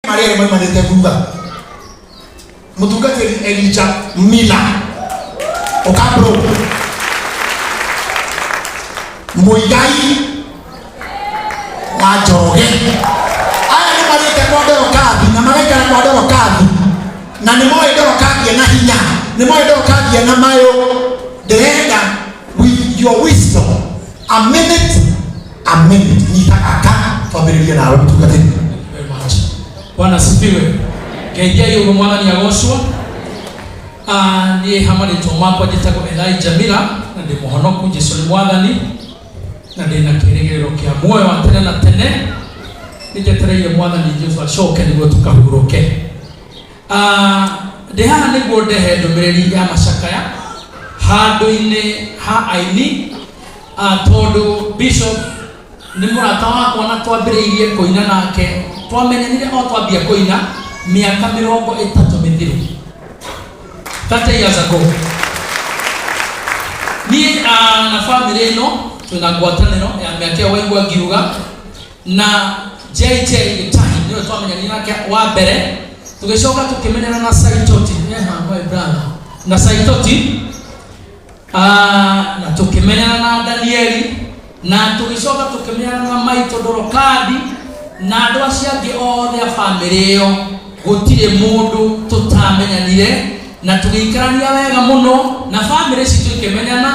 Marĩa erĩ maumanĩte thutha, mũtungatĩri Elija Mila Okabro Mũigai wa Njoroge. Aya nĩ marĩte kwa Dorokathi na magaikara kwa Dorokathi, na nĩ moĩ Dorokathi ena hinya, nĩ moĩ Dorokathi ena mayũ. Ndĩrenda with your wisdom, a minute, a minute, nyita gaka twambĩrĩrie nawe, mũtungatĩri. Very much. Bwana asifiwe. Ngeithia ũguo, Mwathani agocwo. Ah, niĩ ha marĩtwa makwa njĩtagwo Elijah Mila na ndĩ mũhonoku. Jesu nĩ Mwathani na ndĩ na kĩĩrĩgĩrĩro kĩa muoyo wa tene na tene. Nĩ njetereire Mwathani Jesu acoke nĩguo tũkahurũke. Ah, ndĩ haha nĩguo ndehe ndũmĩrĩri ya macakaya handũ-inĩ ha aini, ah, tondũ Bishop nĩ mũrata wakwa na twambĩrĩirie kũina nake, twamenyanire o twambia kũina mĩaka 30 mĩthiru, 30 years ago. Niĩ ah, na bamĩrĩ ĩno twĩna ngwatanĩro ya mĩaka ĩyo waigua ngiuga. Na JJ Gĩtahi nĩwe twamenyanire nake wa mbere, tũgĩcoka tũkĩmenyana na Saitoti, eha, my brother, na Saitoti. Ah, na tũkĩmenyana na Danieli, na tũgĩcoka tũkĩmenyana na Maitũ Dorokadi na andũ acio angĩ othe a bamĩrĩ ĩyo. Gũtirĩ mũndũ tũtamenyanire na tũgĩikarania wega mũno na bamĩrĩ citũ ikĩmenyana,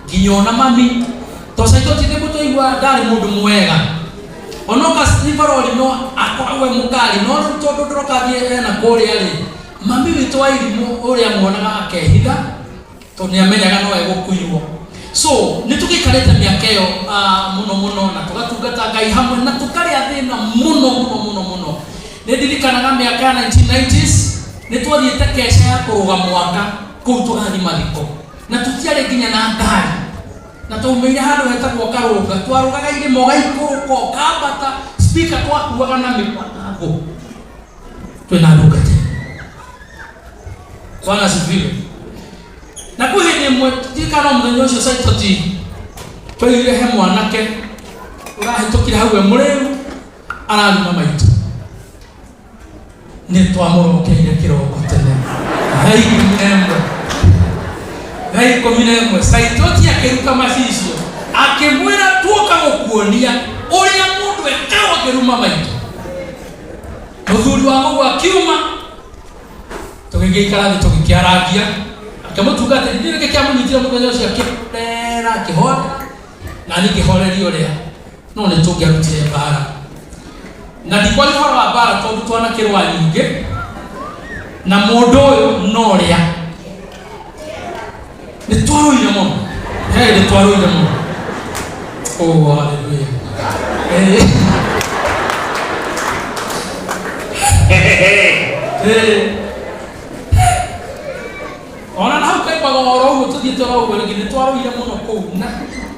nginya ona mami to Saitoti nĩguo twaigua ndarĩ mũndũ mwega, onoka Steve no akoragwo e mũkali, no rĩu tondũ Dorokathi ena kũrĩa rĩ, mami witũ wa irimũ ũrĩa muonaga akehitha tondũ nĩ amenyaga no egũkuirwo. So nĩ tũgĩikarĩte mĩaka ĩyo, ah, mũno mũno, na tũgatungata Ngai hamwe na tũkarĩa thĩna mũno mũno mũno mũno. Nĩ ndirikanaga mĩaka ya 1990s nĩ twathiĩte keca ya kũrũga mwaka kũu tũgathiĩ mathiko, na tũtiarĩ nginya na ngari, na twaumĩire handũ hetagwo Karũnga. Twarũgaga irĩma, ũgaikũrũka, ũkambata, speaker twakuaga na mĩbango twĩna ndungata. Bwana asifiwe. Na kwĩ hĩndĩ ĩmwe, ndirikana mũthenya ũcio Saitoti twaigire he mwanake ũrahĩtũkire hau e mũrĩu araruma maitũ, nĩ twamũrokeire kĩroko tene thaa 11, thaa 11. Saitoti akĩruta macicio akĩmwĩra, "Tuoka gũkuonia ũrĩa mũndũ ekaga akĩruma maitũ." Mũthuri wa mũguo akiuma, tũgĩgĩikara thĩ tũgĩkĩarangia akĩmũtungatĩri. Niĩ nĩkĩ kĩamũnyitire mũthenya ũcio, akĩhorera, akĩhorera na niĩ ngĩhoreria ũrĩa, no nĩ tũngĩarutire mbara na ndikwaria ũhoro wa mbara tondũ twanakĩrũa nyingĩ na mũndũ ũyũ, no ũrĩa nĩ twarũire mũno. Hey, nĩ twarũire mũno. Oh, hallelujah. Eh. Eh. Ona na hau kaimbaga oro ũguo tũthiĩte oro ũguo rĩngĩ, nĩ twarũire mũno kũu na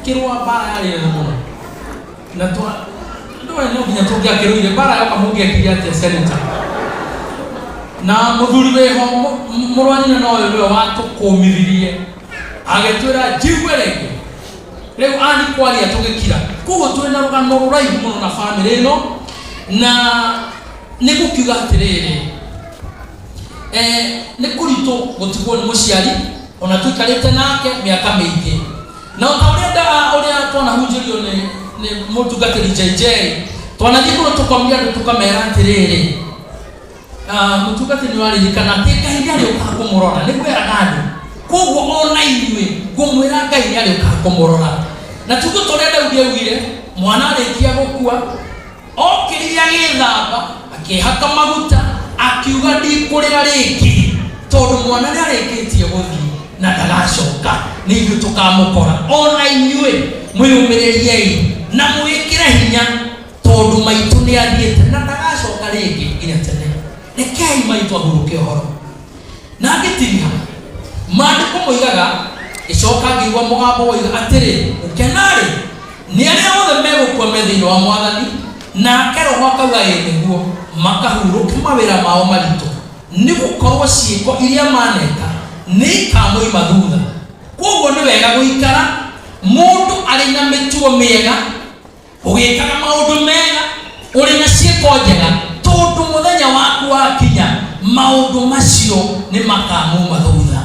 kĩrũa, mbara yarĩ nene mũno na twa ndũĩ no nginya tũngĩakĩrũire mbara yoka. Mũngĩekire atĩa, senator na mũthuri wĩho, mũrũ wa nyina na ũyũ nĩwe watũkũmithirie agĩtwĩra njigue rĩngĩ rĩu ani kwaria tũgĩkira. Koguo twĩna rũgano rũraihu mũno na bamĩrĩ ĩno, na nĩ gũkiuga atĩrĩrĩ, eh, nĩ kũritũ gũtigwo nĩ mũciari ona tũikarĩte nake mĩaka mĩingĩ. Na ota ũrĩa nda ũrĩa twanahunjĩrio nĩ mũtungatĩri JJ, twanathiĩ kũndũ tũkomia andũ tũkamera atĩrĩrĩ, ah, mũtungatĩri nĩ waririkana atĩ Ngai nĩ arĩũkaga kũmũrora, nĩ kweraga andũ. Koguo ona inyuĩ ngũmwĩra Ngai nĩ arĩũkaga kũmũrora, na tuge ta ũrĩa Daudi augire, mwana arĩkia gũkua okĩrire agĩthamba, akĩhaka maguta, akiuga, "Ndikũrĩra rĩngĩ tondũ mwana nĩ arĩkĩtie gũthiĩ na ndagacoka, nĩ ithuĩ tũkamũkora." Ona inyuĩ mwĩyũmĩrĩriei na mwĩkĩre hinya tondũ maitũ nĩ athiĩte na ndagacoka rĩngĩ nginya tene. Rekei maitũ ahurũke ũhoro. Na ngĩtiriha maandĩko moigaga, ngĩcoka ngĩigua mũgambo woiga atĩrĩ, "Gũkena-rĩ, nĩ arĩa othe megũkua me thĩinĩ wa Mwathani." Nake Roho akauga, "Ĩ nĩguo, makahurũke mawĩra mao maritũ, nĩ gũkorwo ciĩko iria maneka nĩ ikamoima thutha." Koguo nĩ wega gũikara mũndũ arĩ na mĩtugo mĩega, ũgĩkaga maũndũ mega, ũrĩ na ciĩko njega, tondũ mũthenya wa Maũndũ macio nĩ makamuma thutha.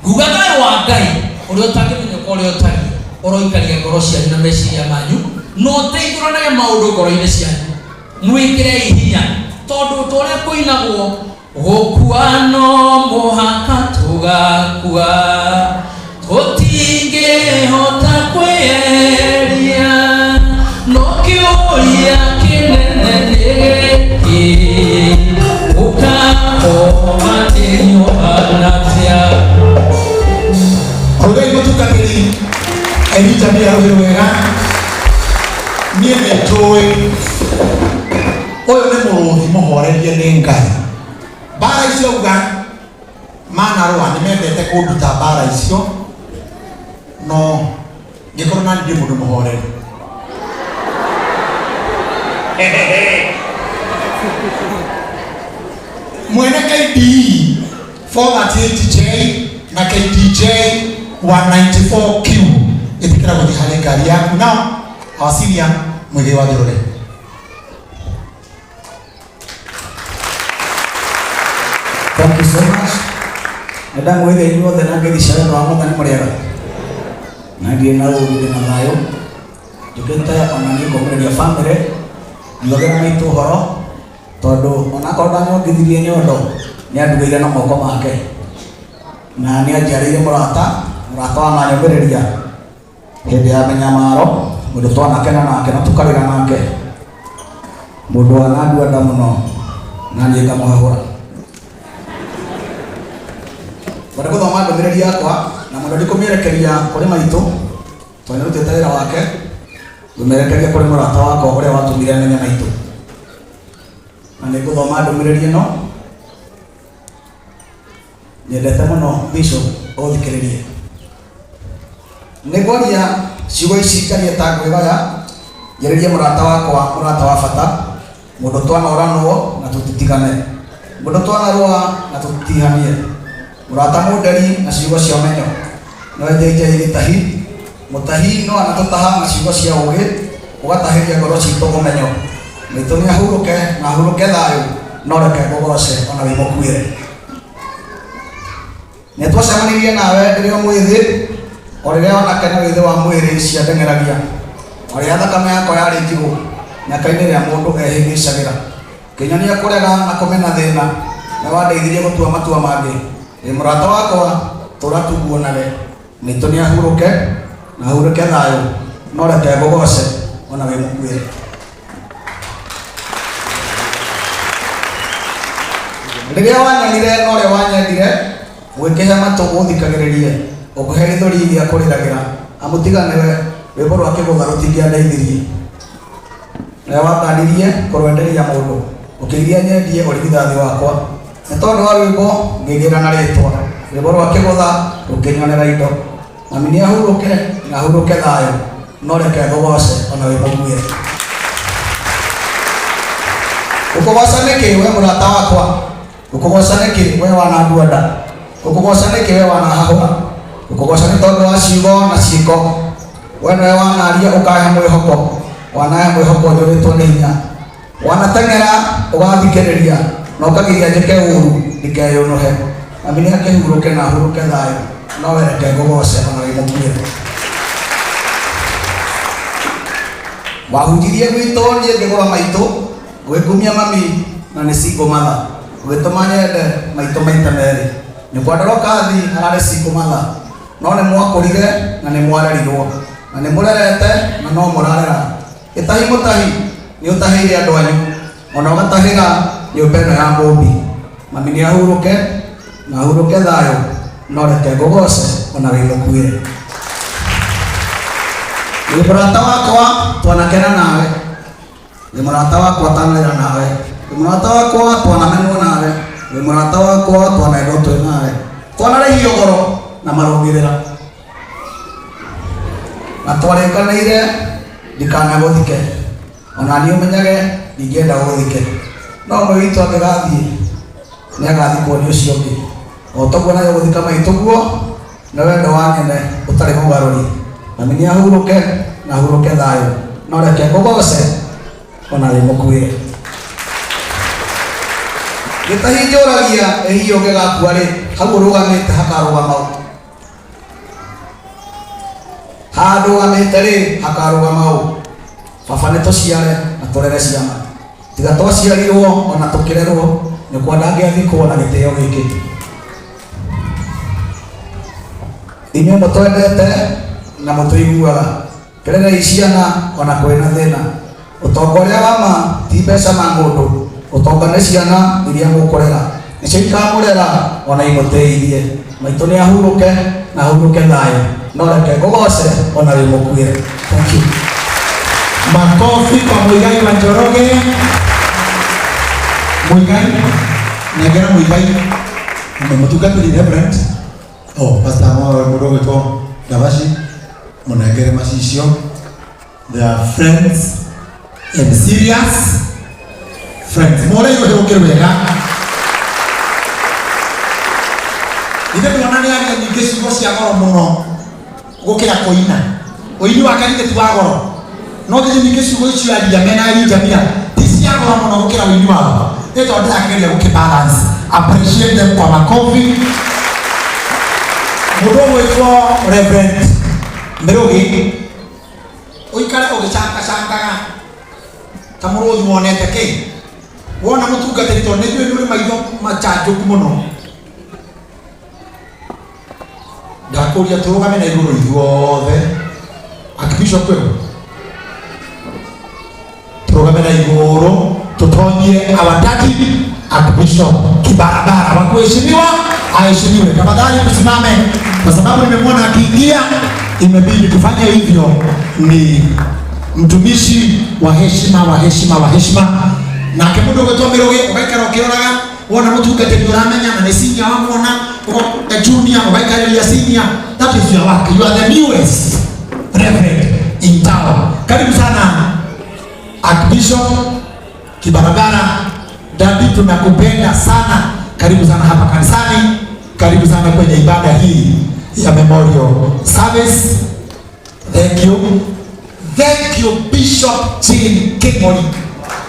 Nguga thayũ wa Ngai ũrĩa ũtangĩmenyeka ũrĩa ũtariĩ ũroikaria ngoro cianyu na meciria manyu, na ũteithũranage maũndũ ngoro-inĩ cianyu. Mwĩkĩrei hinya, tondũ ta ũrĩa kũinagwo, gũkua no mũhaka tũgakua, tũtingĩhota kwĩyeria, no kĩũria kĩnene nĩ gĩkĩ, ũkahobanĩrio atĩa? Hũrai mũtungatĩri Elija nĩ arũhĩ wega. Niĩ nĩ njũĩ ũyũ nĩ mũrũthi mũhorerie nĩ Ngai. Mbara icio auga manarũa nĩ mendete kũnduta mbara icio, no ngĩkorwo nani ndĩ mũndũ mũhoreri. Mwene KDE 438J na KDJ 194Q ĩtĩkĩra gũthiĩ harĩ ngari yaku. Now our senior Muigai wa Njoroge. Thank you so much. Nĩndamwĩire inyuothe na ngeithi cia wendo wa Mwathani mũrĩega. Na ndirĩ na ũũru ndĩ na thayũ. Njũkĩte ona niĩ kũmĩrĩria bamĩrĩ njugagĩra maitũ ũhoro tondũ onakorwo ndanyongithirie nyondo nĩandugĩire na moko make na nĩanjiarĩire mũrata mũrata wananyũmĩrĩria hĩndĩ ya mĩnyamaro mũndũ twanakena nake na tũkarĩra nake mũndũ wanandua nda mũno na niĩ ngamũhahũra. Ngwenda gũthoma ndũmĩrĩri yakwa na mũno ndikũmĩerekeria kũrĩ maitũ tondũ nĩarutĩte wĩra wake, ngũmĩerekeria kũrĩ mũrata wakwa ũrĩa watũmire menye maitũ. Na nĩngũthoma ndũmĩrĩri ĩno nyendete mũno Bishop ũthikĩrĩrie. Nĩ ngwaria ciugo ici njarie ta ngwĩgaya njarĩrie mũrata wakwa, mũrata wa bata, mũndũ twanoranwo na tũtitigane, mũndũ twanarũa na tũtitihanie, mũrata mũnderi na ciugo cia ũmenyo, no JJ Gĩtahi, mũtahi no anatũtaha na ciugo cia ũgĩ, ũgatahĩria ngoro citũ ũmenyo. Maitũ nĩ ahurũke na ahurũke thayũ, no reke ngũgoce ona wĩ mũkuĩre. Nĩ twacemanirie nawe ndĩrĩ o mwĩthĩ, o rĩrĩa onake na wĩthĩ wa mwĩrĩ ciandeng'eragia, o rĩrĩa thakame yakwa yarĩ njigũ, mĩaka-inĩ ĩrĩa mũndũ ehĩngĩcagĩra. Kĩnyonia kũrega na kũmena thĩna, nĩ wandeithirie gũtua matua mangĩ. Wĩ mũrata wakwa, tũra tuguonage. Maitũ nĩ ahurũke na ahurũke thayũ, no reke ngũgoce ona wĩ mũkuĩre. Rĩrĩa wanyonire na ũrĩa wanyendire, ũgĩkĩhe matũ ũthikagĩrĩrie, ũkĩhe gĩthũri gĩa kũrĩragĩra, amu tiga nĩwe, rwĩmbo rwa kĩgũtha rũtingĩandeithirie. Nawe wakanirie kũrwenderia mũndũ, ũkĩgiria nyendie ũrigithathi wakwa. Nĩ tondũ wa rwĩmbo ngĩgĩra na rĩtwa, rwĩmbo rwa kĩgũtha rũkĩnyonera indo. Mami nĩ ahurũke na ahurũke thayũ, no reke ngũgoce ona wĩ mũkuĩre. Ngũkũgoca nĩkĩ we mũrata wakwa? Ngũkũgoca nĩkĩ we wanandua nda? Ngũkũgoca nĩkĩ we wanahahũra? Ngũkũgoca nĩ tondũ wa ciugo na ciĩko. We nĩwe wanaria ũkahe mwĩhoko, wanahe mwĩhoko njũrĩtwo nĩ hinya. Wanateng'era ũgathikĩrĩria na ũkagiria njĩke ũũru ndikeyũnũhe. Mami nĩ akĩhurũke na ahurũke thayũ, no we reke ngũgoce ona wĩ mũkuĩre. Wahunjirie gwitũ niĩ ngĩgũra maitũ, ũgĩkumia mami na nĩ single mother, ũgĩtũma nyende maitũ maita merĩ. Nyũkwa Ndorokathi ararĩ single mother, no nĩ mwakũrire na nĩ mwarerirwo, na nĩ mũrerete na no mũrarera. Gĩtahi mũtahi nĩ ũtahĩire andũ anyu, ona ũgatahĩra nyũmba ĩno ya mũmbi. Mami nĩ ahurũke na ahurũke thayũ, no reke ngũgoce ona wĩ mũkuĩre. Wĩ mũrata wakwa twanakena nawe, wĩ mũrata wakwa twanarĩra nawe, wĩ mũrata wakwa twanamenwo nawe, wĩ mũrata wakwa twanendwo twĩ nawe, twanarĩhio goro na marũngĩrĩra. Na twarĩkanĩire ndikanagũthike, ona niĩ ũmenyage ndingĩenda gũthike, no ũmwe witũ angĩgathiĩ nĩ agathikwo nĩ ũcio ũngĩ. O toguo nawe ũgũthika maitũguo nĩ wendo wa nyene ũtarĩ mũgarũri. Mami nĩ ahurũke na ahurũke thayũ, no reke ngũgoce ona wĩ mũkuĩre. Gĩtahi njũragia ĩ hihi ũngĩgakua rĩ, hau ũrũgamĩte hakarũgama ũ? Haha ndũgamĩte rĩ, hakarũgama ũ? Baba nĩ tũciare na tũrere ciana. Tiga twaciarirwo ona tũkĩrerwo, nyũkwa ndangĩathikwo na gĩtĩo gĩkĩ. Inyuĩ mũtwendete na mũtũiguaga. Rerei ciana ona kwĩ na thĩna. Ũtonga ũrĩa wa ma ti mbeca na ng'ũndũ, ũtonga nĩ ciana iria mũkũrera. Nĩcio ikamũrera ona imũtĩithie. Maitũ nĩ ahurũke na ahurũke thayũ. No reke ngũgoce ona wĩ mũkuĩre. Thank you. Makofi kwa Muigai wa Njoroge. Muigai, nengera Muigai. Mũtungatĩri Reverend. Oh, Pastor mũndũ ũgwĩtwo Ndavaci, mũnengere macicio. They are friends and serious friends. Mũreirwo hĩrũkĩrwo wega. Ithe ndona nĩ aria nyingĩ ciugo cia goro mũno gũkĩra kũina. Ũini wake githĩ ti wa goro. No githĩ ningĩ ciugo icio aria mena Elijah Mira ti cia goro mũno gũkĩra ũini wao. Nĩ tondũ ndĩrakĩgeria gũkĩ balance. Appreciate them kwa makofi. Mũndũ ũgwĩtwo Reverend Mĩrũgĩ ũikare ũgĩcangacangaga ta mũrũthi wonete kĩ wona mũtungatĩri tondũ nĩ njũĩ nĩ ũrĩ maitho macanjũku mũno ndakũria tũrũgame na igũrũ ithuothe Archbishop kwĩho tũrũgame na igũrũ tũtonyie our daddy Archbishop kibarabara wa kuheshimiwa aheshimiwe. Tafadhali tusimame, kwa sababu nimemwona akiingia, imebidi tufanye hivyo. Ni mtumishi wa heshima wa heshima wa heshima nake mundu ugwitwo Mirugi ugaikara ukiroraga wona mutungatiri uramenya na ni senior wamwona ugoka junior ugaikariria senior. That is your work. You are the newest reverend in town. Karibu sana Archbishop Kibarabara. Dadi, tunakupenda sana. Karibu sana hapa kanisani, karibu sana kwenye ibada hii ya memorial service. Thank you. Thank you Bishop Jean King'ori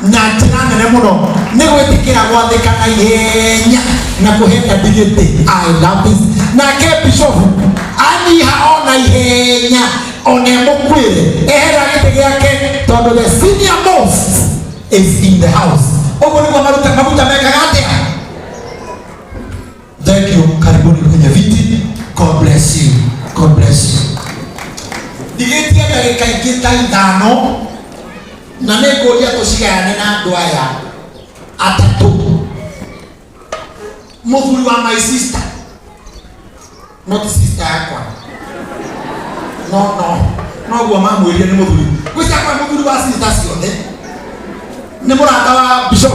na njĩra nene mũno nĩ gwĩtĩkĩra gwathĩka na ihenya na kũhe dadi gĩtĩ. I love this. Nake Bishop anyiha ona ihenya ona emũkuĩre ehera gĩtĩ gĩake tondũ the senior most is in the house. Ũguo nĩguo maruta maguta mekaga atĩa? Thank you. Karibuni kwenye viti. God bless you. God bless you. Ndigĩtie ndagĩka ingĩ ta ithano na nĩ ngũria tũcigayane na andũ aya atatũ. Mũthuri wa my sister, not sister yakwa. No, no. Noguo mamwĩrire nĩ mũthuri. Gwĩciria kwa mũthuri wa sister ciothe. Nĩ mũrata wa bishop.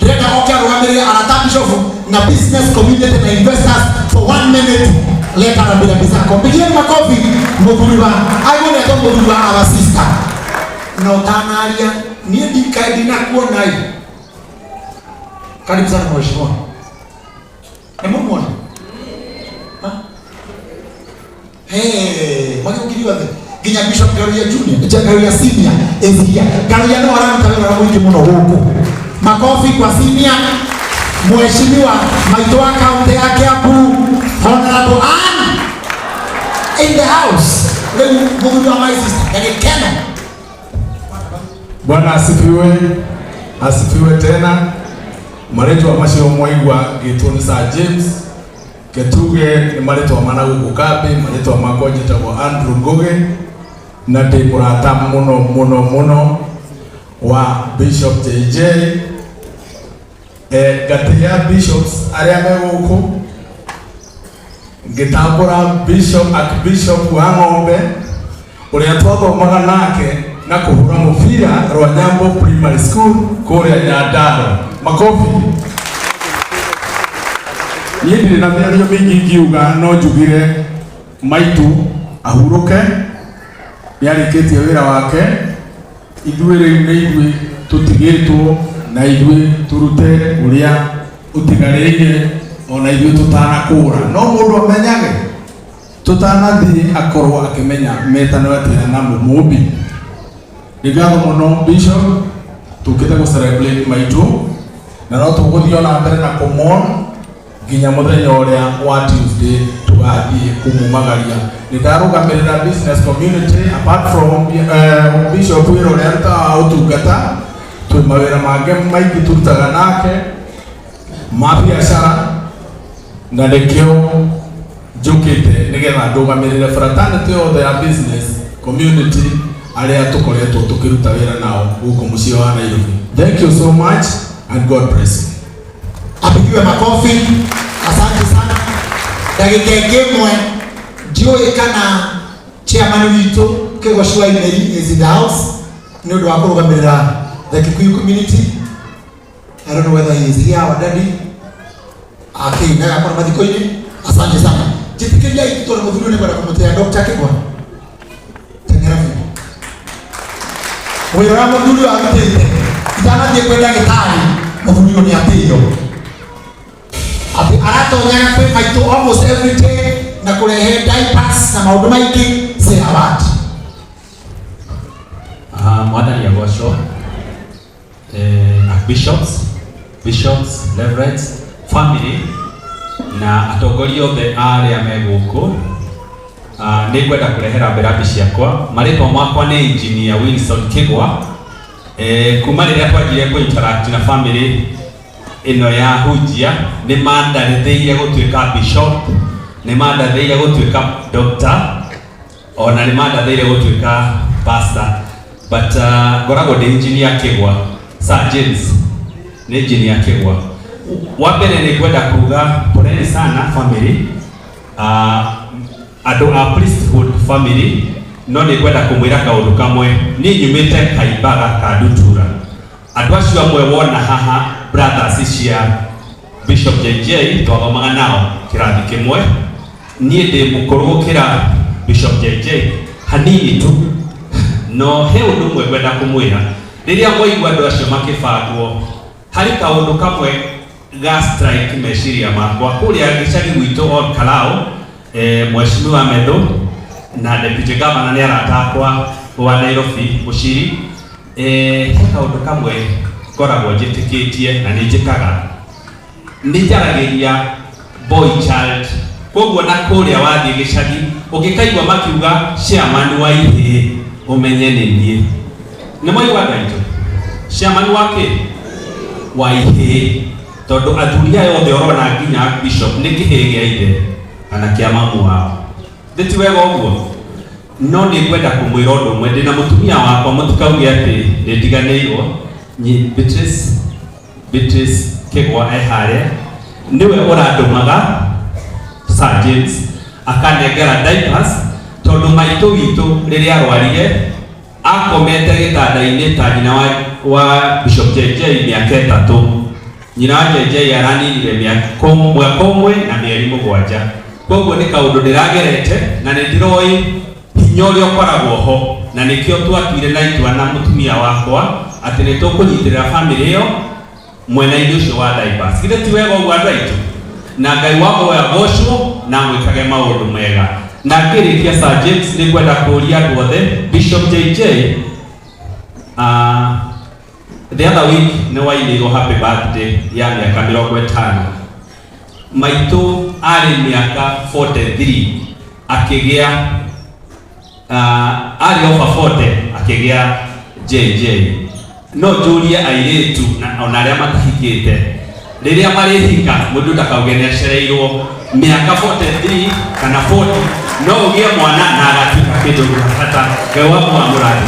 Ndĩrenda oke arũgamĩrĩre arata bishop na business community na investors for 1 minute. Leta rambirambi zako. Mpigieni makofi mũthuri wa aigua nĩetwo mũthuri wa our sister. Na ũtanaria niĩ ndikae ndinakuona ĩ. Karibu sana mheshimiwa. Nĩ mũmuona? Ha? Hey, magĩũkiri othe nginya Bishop Ngaruiya Junior, Ngaruiya Senior is here. Ngaruiya no araruta wĩra mũingĩ mũno gũkũ. Makofi kwa senior mheshimiwa maitũ wa kaunti ya Kiambu Honorable Ann in the house. Rĩu mũthuri wa my sister ndagĩkeno. Bwana asifiwe, asifiwe tena. Marĩtwa macio mwaigua ngĩtwo nĩ Sir James Ketuge nĩ marĩtwa mana gũkũ kambi, marĩtwa makwa njĩtagwo Andrew Ngugi na ndĩ mũrata mũno mũno mũno wa Bishop JJ. Ngatĩĩa bishops arĩa me gũkũ, ngĩtambũra Bishop Archbishop wa Ng'ombe ũrĩa twathomaga nake na kũhũra mũbira Rwanyambo Primary School kũrĩa Nyandarua. Makofi. Niĩ ndirĩ na mĩario mĩingĩ ingiuga, no njugire maitũ ahurũke, nĩarĩkĩtie wĩra wake. Ithuĩ rĩu nĩ ithuĩ tũtigĩtwo na ithuĩ tũrute ũrĩa ũtigarĩire ona ithuĩ tũtanakũra. No mũndũ amenyage tũtanathiĩ akorwo akĩmenya metano atĩa na mũmũmbi. Nĩ ngatho mũno Bishop, tũkĩte gũ celebrate maitũ Na no tũgũthiĩ ona mbere na kũmon nginya mũthenya ũrĩa wa Tuesday tũgathiĩ kũmumagaria. Nĩ ndarũgamĩrĩra business community apart from bishop wĩra ũrĩa arutaga wa ũtungata, twĩ mawĩra mangĩ maingĩ tũrutaga nake ma biacara, na nĩkĩo njũkĩte nĩgetha ndũgamĩrĩre fraternity yothe ya business community arĩa tũkoretwo tũkĩruta wĩra nao gũkũ mũciĩ wa Nairobi. Thank you so much and God bless you. Apigiwe makofi. Asante sana. Ndagĩka ĩngĩ ĩmwe, ndiũĩ kana chairman witũ Kĩgoci wa Imeri is in the house nĩ ũndũ wa kũrũgamĩrĩra the Kikuyu community. I don't know whether he is here, our daddy. Akĩ nagakorwo mathiko-inĩ. Asante sana. Njĩtĩkĩriai tondũ mũthuri ũyũ nĩ kwenda kũmũtĩa. Dr. Kĩgwa, teng'era biũ. Wĩra ũrĩa mũthuri ũyũ arutĩte itanathiĩ kwĩ ndagĩtarĩ, mũthuri ũyũ nĩ atĩo atĩ aratonyaga kwĩ maitũ almost every day na kũrehe diapers na maũndũ maingĩ. Say a word. Mwathani agocwo. Bishops, bishops, reverends, family na atongoria othe arĩa me gũkũ. Nĩ ngwenda kũrehera mberabi ciakwa. Marĩtwa makwa nĩ Engineer Wilson Kigwa. Kuma rĩrĩa twanjire kũ interact na family ĩno ya Hunjia, nĩ mandarĩthĩire gũtuĩka bishop, nĩ mandathĩire gũtuĩka doctor, ona nĩ mandathĩire gũtuĩka pastor, but ngoragwo ndĩ Engineer Kigwa. Sir James nĩ Engineer Kigwa. Wa mbere nĩ ngwenda kuga poleni sana family, andũ a priesthood family, no nĩ ngwenda kũmwĩra kaũndũ kamwe. Niĩ nyumĩte Kaimbaga ka Ndutura. Andũ acio amwe wona haha, brothers cia Bishop JJ, twathomaga nao kĩrathi kĩmwe. Niĩ ndĩ mũkũrũ gũkĩra Bishop JJ hanini tu, no he ũndũ ũmwe ngwenda kũmwĩra. Rĩrĩa mwaigua andũ acio makĩbangwo, harĩ kaũndũ kamwe ga strike meciria makwa. Kũrĩa gĩcagi gwitũ Ol Kalou, Mheshimiwa Methu na Deputy Governor nĩ arata akwa wa Nairobi Mũciri. He kaũndũ kamwe ngoragwo njĩtĩkĩtie na nĩ njĩkaga, nĩ njaragĩria boy child. Koguo na kũrĩa wathiĩ gĩcagi ũngĩkaigua makiuga chairman wa ihĩĩ, ũmenye nĩ niĩ. Nĩ mwaigua andũ aitũ, chairman wa kĩ wa ihĩĩ, tondũ athuri aya othe ũrona nginya bishop nĩ kĩhĩĩ gĩa ithe kana kĩa mamu wao. Thĩ ti wega ũguo? No nĩ ngwenda kũmwĩra ũndũ ũmwe. Ndĩna mũtumia wakwa, mũtikauge atĩ nĩ ndiganĩirwo. Beatrice, Beatrice Kĩgwa e harĩa, nĩwe ũrandũmaga Sir James akanengera diapers, tondũ maitũ witũ rĩrĩa arwarire akomete gĩtanda-inĩ ta nyina wa Bishop JJ mĩaka 3. Nyina wa JJ araninire mwaka 1 na mĩeri 7. Koguo nĩ kaũndũ ndĩragerete na nĩ ndiroĩ hinya ũrĩa ũkoragwo ho, na nĩkĩo twatuire na itua na mũtumia wakwa atĩ nĩ tũkũnyitĩrĩra family ĩyo mwena-inĩ ũcio wa diapers. Githĩ ti wega ũguo, andũ aitũ? Na Ngai wakwa agocwo na mwĩkage maũndũ mega. Na ngĩrĩkia, Sir James, nĩ ngwenda kũũria andũ othe, Bishop JJ, the other week nĩ wainĩirwo happy birthday ya mĩaka 50. Maitũ arĩ mĩaka 43 akĩgĩa, arĩ over 40 akĩgĩa JJ. No njũrie airĩtu na ona arĩa matahikĩte, rĩrĩa marĩhika, mũndũ ndakauge nĩ acereirwo. Mĩaka 43 kana 40 no ũgĩe mwana na agatuĩka kĩndũ gĩa bata. Ngai wakwa amũrathime.